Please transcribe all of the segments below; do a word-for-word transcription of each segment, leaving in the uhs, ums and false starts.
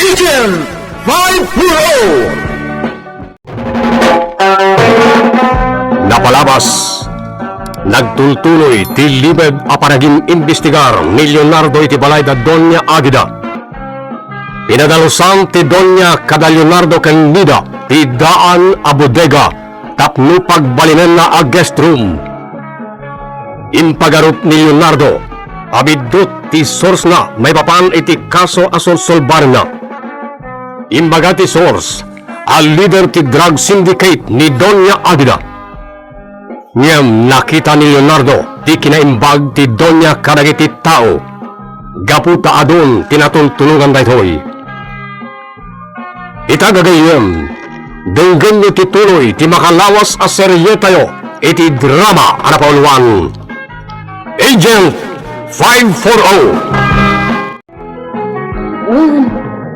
Agent five four oh. Napalabas, nagtultuloy ti limed a panagim-imbestigar ni Leonardo iti balay da Doña Agida. Pinadalusan ti Doña kada Leonardo ken Nida ti daan a bodega tapno pagbalinenna a guest room. Impagarup ni Leonardo a biddut ti source-na maipapan iti kaso a solsolbarenna. Imbaga ti source a leader ti drug syndicate ni Doña Agida. Ngem nakita ni Leonardo ti kinaimbag ti Doña kadagiti tao gapu ta adun ti natuntunogan daytoy. Ita gagayyem, denggenyo ti tuloy ti makalawas a serietayo iti drama a napauluan, Agent five four oh. Wen,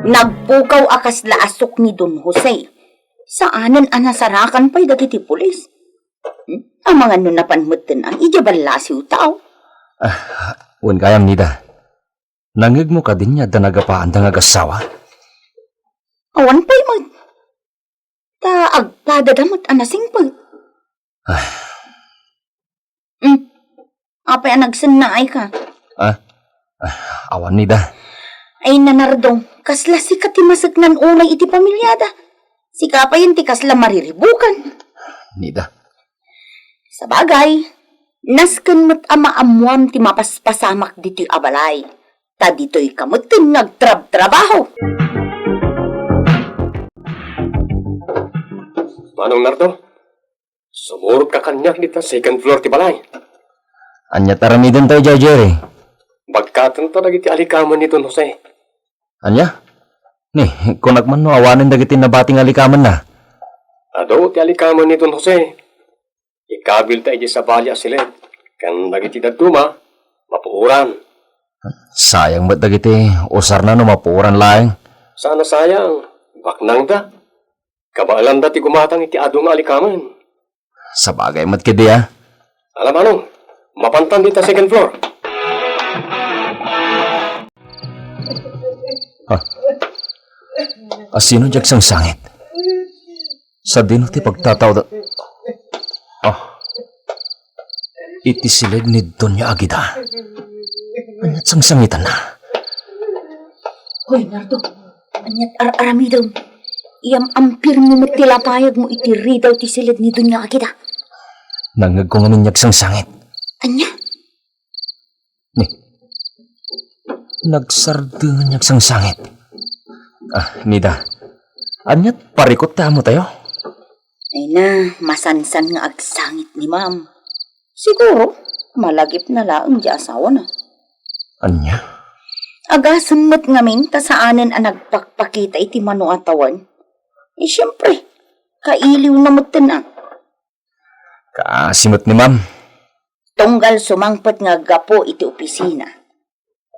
nagpukaw a kasla asuk ni Don Jose. Saanen a nasarakan pay dagiti pulis. Hmm? Amangan no napan metten a idiay ballasiw tao. Ah, wen gayam, Nida. Nangngegmo kadin nga adda nagapaanda nga agassawa? Awan pay met. Ta agpadada met a nasingpet. Ah. Hmm. Apay a nagsennaayka? Ah, ah, awan, Nida. Ay, Leonardo, kasla sika ti maseknan unay iti pamiliada. Sika payen ti kasla mariribukan. Nida. Sabagay, nasken met a maammuam ti mapaspasamak ditoy a balay. Ta ditoyka metten nga agtrabtrabaho. Manong Nardo, sumurotka kaniak dita second floor ti balay. Ania ti aramidentayo idiay, Jerry? Bagkatenta dagiti alikamen ni Don Jose. Ania? Ni, kunak man no awanen dagiti nabati nga alikamenna. Adu ti alikamen ni Don Jose. Ikabilta idiay sabali a siled, ken dagiti dadduma, mapuoran. Sayang met dagiti usarna no mapuoran laeng. Saan a sayang, baknangda. Kabaelanda ti gumatang iti adu nga alikamen. Sabagay met ketdi, a. Ala, manong, mapantan dita second floor. Ah. Asino diay agsangsangit? Sadino ti pagtataoda? Ah. Iti siled ni Doña Agida. Ania ti sangsangitanna? Hoy, Nardo, ania ti ar-aramidem? Iyam-ampirmo met ti lapayagmo iti ridaw ti siled ni Doña Agida. Nangngegko ngamin nga agsangsangit. Ania? Ni, nagsardeng nga agsangsangit. Ah, Nida, ania ti parikut ti amotayo? Ay na, masansan nga agsangit ni Ma'am. Siguro, malagipna laeng diay asawana. Ania? Agasem met ngamin ta saanen a nagpakpakita iti mano a tawen. Eh, siempre, kailiwna metten a. Kaasi met ni Ma'am. Tunggal sumangpet nga aggapu iti opisina.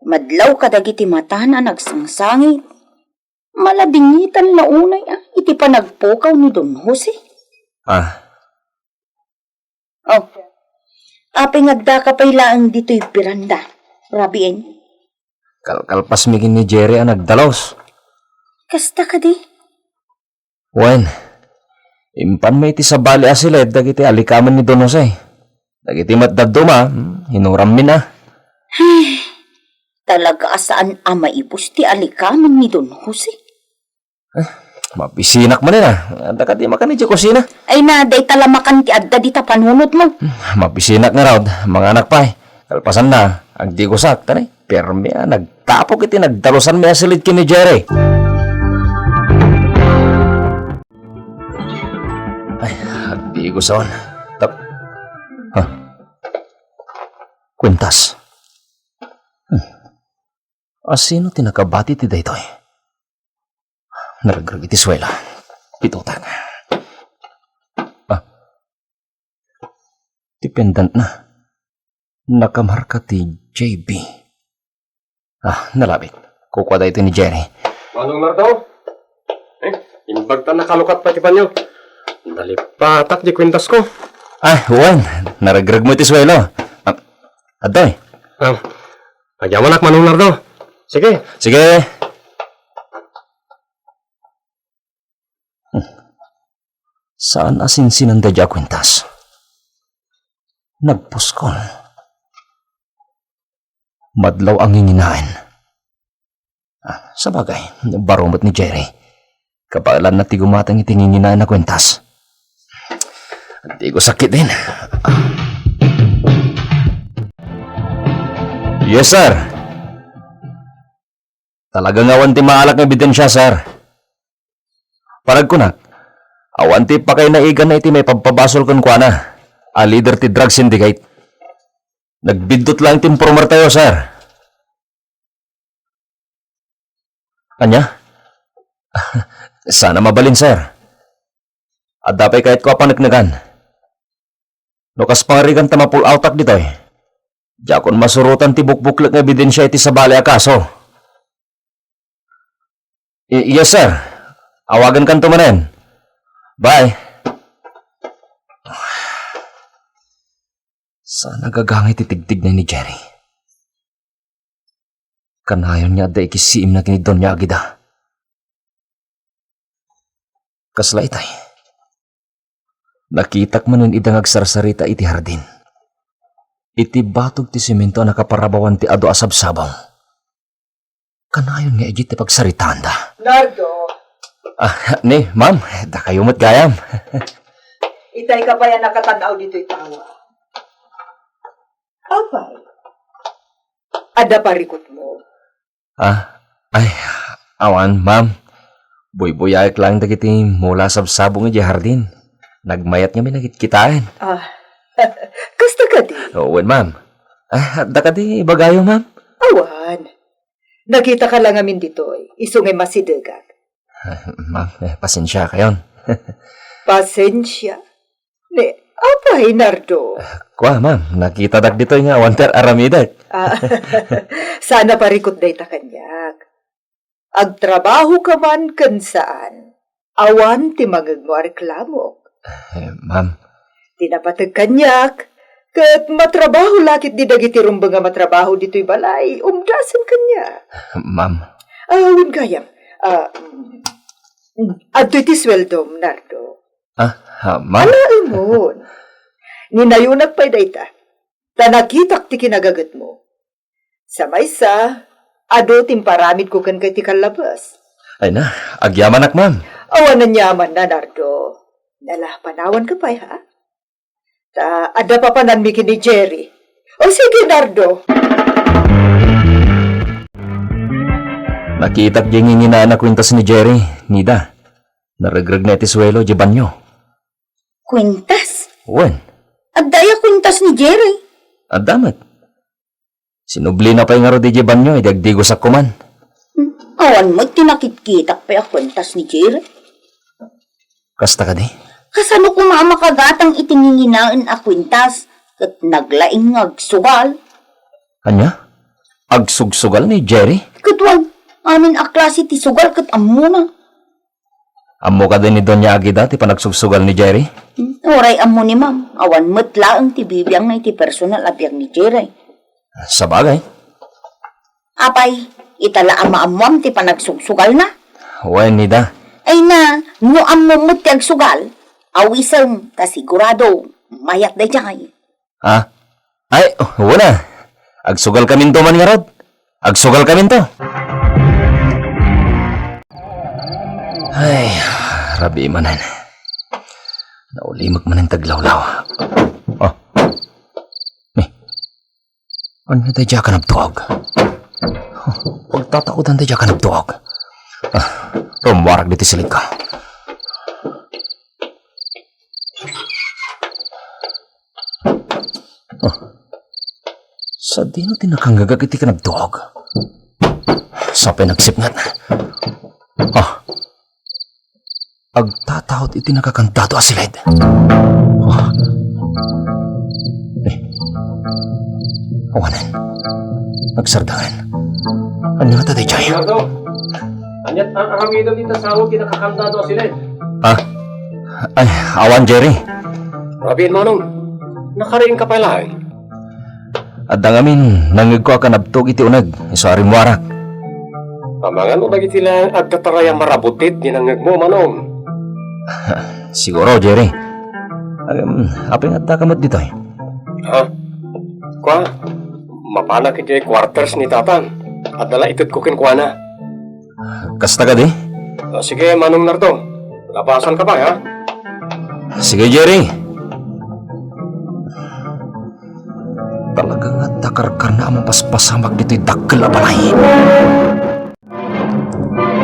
Madlaw kadagiti matana a nagsangsangit. Malabingitan la unay a iti panagpukaw ni Don Jose. Ah. Oh. Apay nga addaka pay laeng ditoy beranda, Rabiin? Kalkalpasmi ken ni Jerry a nagdalus. Kasta kadi? Wen, impanmi iti sabali a siled dagiti alikamen ni Don Jose. Dagiti met dadduma, hmm, hinurammin a. Ay, talaga a saan a maibus ti alikamen ni Don Jose. Eh, mabisinak manen a. Adda kadi makan idiay kusina? Ay na, dayta la makan ti adda dita panunotmo. Hmm, mabisinak ngarud, manganak pay. Kalpasanna, agdigusak, kani? Permi a nagtapok iti nagdalusanmi a siled ken ni Jerry. Ay, agdiguson. Tap-, ha? Kuintas. Hmm. Asino ti nakabati ti daytoy? Naregreg iti suelo. Pitutan. Ah. Ti pendantna. Nakamarka ti J B. Ah, nalabit. Kukua daytoy ni Jerry. Manong Nardo? Eh, imbag ta nakalukat pay ti panyo. Nalippatak ti kuintasko. Ah, wen. Naregregmo iti suelo. Ah, adtoy. Ah, agyamanak, Manong Nardo. Sige. Sige. Saan a sinsinan daydi a kuentas. Nagpuskol. Madlaw a nginginaen. Ah, sabagay, baro met ni Jerry. Kabaelanna ti gumatang iti nginginaen a kuentas. Di ko sakit din. Yes, sir. Talaga nga awan ti maalak nga ebidensia, sir. Panagkunak, awan ti pakainaiganna iti maipabpabasol kenkuana a leader ti drug syndicate. Nagbiddut laeng ti informer tayo, sir. Ania? Saan a mabalin, sir. Adda pay kayatko a paneknekan. No kas pangarigan ta mapull-outak ditoy, diakon masurotan ti bukbuklek nga ebidensia iti sabali a kaso. Y-, yes, sir. Awagankanto manen. Bye. Saan a gagangay ti tigtignay ni Jerry? Kanayon nga adda ikisiimna ken ni Doña Agida. Kasla itay. Nakitak manen ida nga agsarsarita iti hardin. Iti batog ti semento a nakaparabawan ti adu a sabsabong. Kanayon nga idiay ti pagsaritaanda. Nardo. Ah, ni, ma'am, dakayo met gayam. Itay ka pay a nakatan-aw ditoy tawa. Apay, adda parikutmo? Ah, ay, awan, ma'am. Buybuyaek laeng dagiti mula a sabsabong idiay hardin. Nagmayat ngamin a kitkitaen. Ah, kasta kadi? Oo, wen, ma'am. Ah, adda kadi ibagayo, ma'am? Awan. Nakitaka la ngamin ditoy, isu nga masidegak. Ma'am, eh, pasensiakayon. Pasensia? Ni, apay, Nardo? Kua, ma'am, nakitadak ditoy nga awan ti ar-aramidek. Ah, saan a parikut dayta kaniak. Agtrabaho ka man ken saan, awan ti mangngegmo a reklamok. Eh, ma'am. Ti napateg kaniak, ket matrabaho la ketdi dagiti rumbeng a matrabaho ditoy balay, umdasen kaniak. Ma'am. Ah, wen gayam. Ah, mm, adtoy ti sueldom, Nardo. Ah, ah, ma'am. Alaemon. Ninayonak pay dayta. Ta nakitak ti kinagagetmo. Sa maysa, adu ti imparamidko kenka iti kallabes. Ay na, agyamanak, ma'am. Awan aniamanna, Nardo. Nala, panawanka pay, ha? Ta adda papananmi ken ni Jerry. O sige, Nardo. Nakitak diay nginginaen a kuentas ni Jerry, Nida. Naregreg na iti suelo, diay banyo. Kuentas? Wen. Adda aya kuentas ni Jerry? Adda met. Sinublina pay ngarud idiay banyo idi agdigosakko man. Hmm, awan met ti nakitkitak pay a kuentas ni Jerry. Kasta kadi? Kasano koma a makagatang iti nginginaen a kuentas ket naglaing nga agsugal? Ania? Agsugsugal ni Jerry? Ket wen, amin a klase ti sugal ket ammona. Ammo kadi ni Doña Agida ti panagsugsugal ni Jerry? Hmm, uray ammo ni Ma'am, awan met laeng ti bibiangna iti personal a biag ni Jerry. Sabagay. Apay, ita la a maammoam ti panagsugsugalna? Wen, Nida. Ay na, no ammom met ti agsugal, awisem ta sigurado, mayat daydiay. Ah? Ay, wen a. Agsugalkaminto man ngarud. Agsugalkaminto. Ay, rabii manen. Naulimek manen ti aglawlaw. Oh. Ni. Ania daydiay a kanabtuag? Oh, pagtataodan daydiay a kanabtuag. Ah, rummuarak ditoy silingko. Ah. Sadino ti nakangngegak iti kanabtuag? Sapay nagsipnget. Ah. Agtataud iti nakakandado a siled. Ah. Eh. Awanen. Nagsardangan. Ania ngata daydiay? Leonardo, ania't ar-aramidem iti tasaon ti nakakandado a siled? Ah? Ay, awan, Jerry. Rabiin, Manong. Nakariingka pay laeng. Adda ngamin nangngegko a kanabtuag iti uneg, isu a rimmuarak. Amangan no dagiti laeng agtatarayan marabutit ti nangngegmo, Manong. Siguro, Jerry. Em, apay nga addaka met ditoy? Ha? Kua, mapanak idiay quarters ni Tatang. Adda la itedko kenkuana. Kasta kadi? Ah, sige, Manong Nardo. Labasanka pay, ha? Sige, Jerry. Talaga nga adda karkarna a mapaspasamak ditoy dakkel a balay.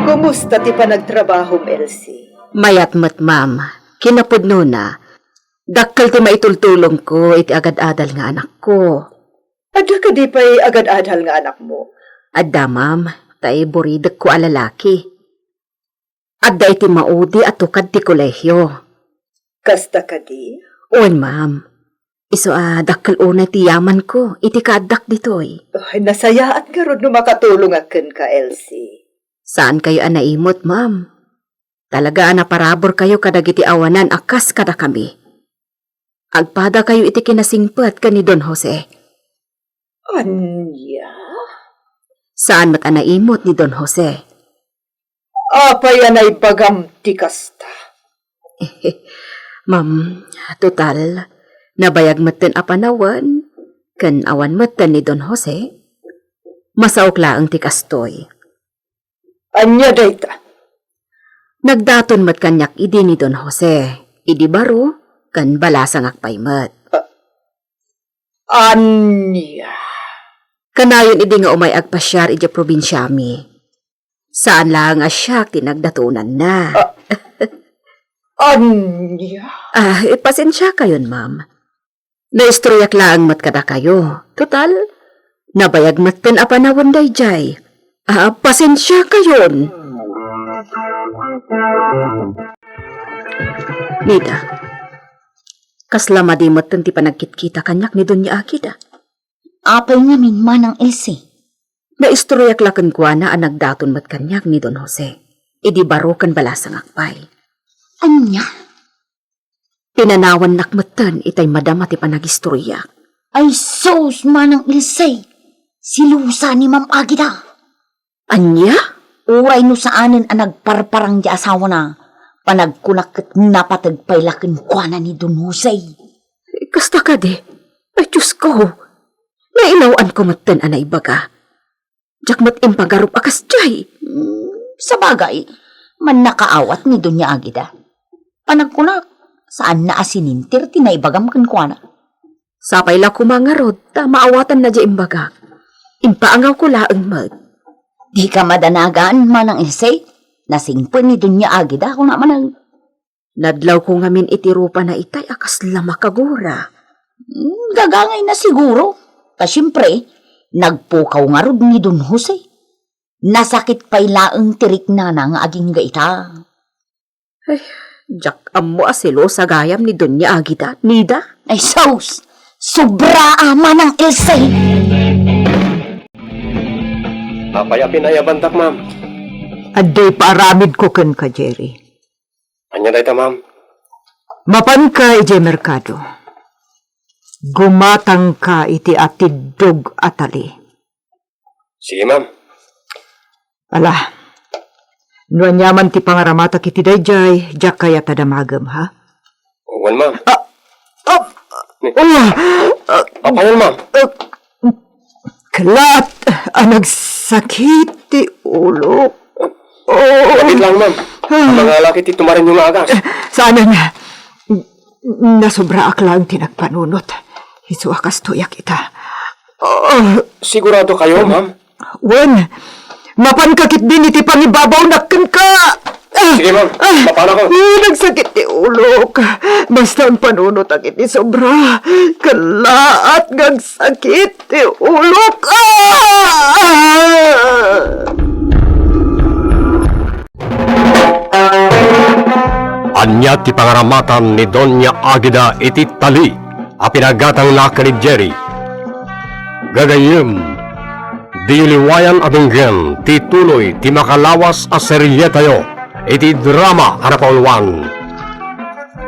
Kumusta ti panagtrabahom, Elsie? Mayat met, ma'am. Kinapudnona, dakkel ti maitultulongko iti agad-adal nga anakko. Adda kadi pay agad-adal nga anakmo? Adda, ma'am, tay buridekko a lalaki. Adda iti maudi a tukad ti kolehio. Kasta kadi? Wen, ma'am. Isu a dakkel unay ti yamanko iti kaaddak ditoy. Ay, nasayaat ngarud no makatulongak kenka, Elsie. Saankayo a naimut, ma'am. Talaga a naparaburkayo kadagiti awanan a kas kadakami. Agpadakayo iti kinasingpet ken ni Don Jose. Ania? Saan met a naimut ni Don Jose. Apay a naibagam ti kasta? Ma'am, total, nabayag metten a panawen, ken awan metten ni Don Jose. Masaok laeng ti kastoy. Ania dayta? Nagdaton met kaniak idi ni Don Jose, idi baro, ken balasangak pay met. Ania? Kanayon idi nga umay agpasiar idiay probinsiami. Saan laeng a siak ti nagdatonanna. Ah, ania? Ah, pasensiakayon, ma'am. Naistoryak laeng met kadakayo. Total, nabayag metten a panawen daydiay. Ah, pasensiakayon. Nida, kasla madi metten ti panagkitkita kaniak ni Doña Agida. Apay ngamin, Manang Elsie? Naistoryak la kenkuana a nagdaton met kaniak ni Don Jose. Idi baro ken balasangak pay. Ania? Pinanawannak metten itay madama ti panagistoryak. Ay sus, Manang Ilse! Silosa ni Ma'am Agida. Ania? Uray no saanen a nagparparang ti asawana, panagkunak ket napateg pay la kenkuana ni Don Jose. Kasta kadi? Ay, Diosko! Nainaw-anko metten a naibaga. Diak met impagarup a kasdiay. Mm, sabagay, mannakaawat ni Doña Agida. Panagkunak, saanna a sininter ti naibagam kenkuana. Sapay la koma ngarud ta maawatanna diay imbagak. Impaangawko laeng met. Dika madanagan, Manang Ilse. Nasingpet ni Doña Agida, kuna manen. Nadlawko ngamin iti rupana itay a kasla makagura. Hmm, gagangayna siguro. Ta siempre, nagpukaw ngarud ni Don Jose. Nasakit pay laeng ti riknana nga agingga ita. Ay, diak ammo a selosa gayam ni Doña Agida, Nida. Ay, sus! Sobra a, Manang Ilse! Apay a pinayabantak, ma'am? Adda ipaaramidko kenka, Jerry. Ania dayta, ma'am? Mapanka idiay merkado. Gumatangka iti atiddog a tali. Sige, ma'am. Ala, no aniaman ti pangaramatak iti daydiay, diak kayat a damagem, ha? Wen, ma'am. Ah, ah, Ni- oh, ah, Apayon, ma'am? Ah, Kalat a nagsakit ti ulo. Oh. Lagit lang, ma'am. Ah. Mangala iti tumarenyo nga agas. Saanen. Nasobraak laeng ti nagpanunot. Isu a kastoyak ita. Ah. Sigurado kayo, ma'am? Wen, mapanka ketdin iti pangibabawnak kenka. Ah! Sige, ma'am. Ah! Mapanakon. Ah, nagsakit ti ulok. Basta impanunotak iti sobra. Kallaat nga agsakit ti ulok. Ah! Ania ti pangaramatan ni Doña Agida iti tali a pinagatangna ken ni Jerry? Gagayyem, diyo liwayan a denggen ti tuloy ti makalawas a serietayo iti drama a napauluan,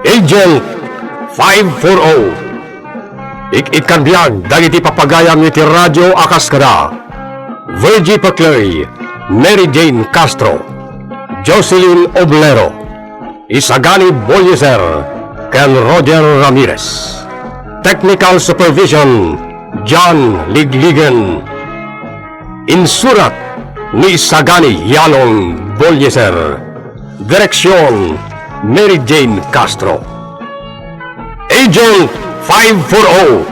Agent five four oh. Ik-ikkan biag dagiti papagayam iti radio a kas kada Virgie Paclay, Mary Jane Castro, Jocelyn Oblero, Isagani Bolieser ken Roger Ramirez. Technical Supervision, John Ligligen. Insurat ni Isagani Yalong Bolieser. Direksyon, Mary Jane Castro. Agent five four oh.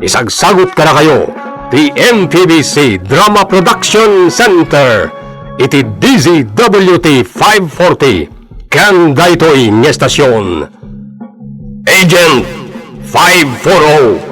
Isagsagut kadakayo ti M P B C Drama Production Center iti D Z W T five forty, ken daytoy nga estasion. Agent five four oh.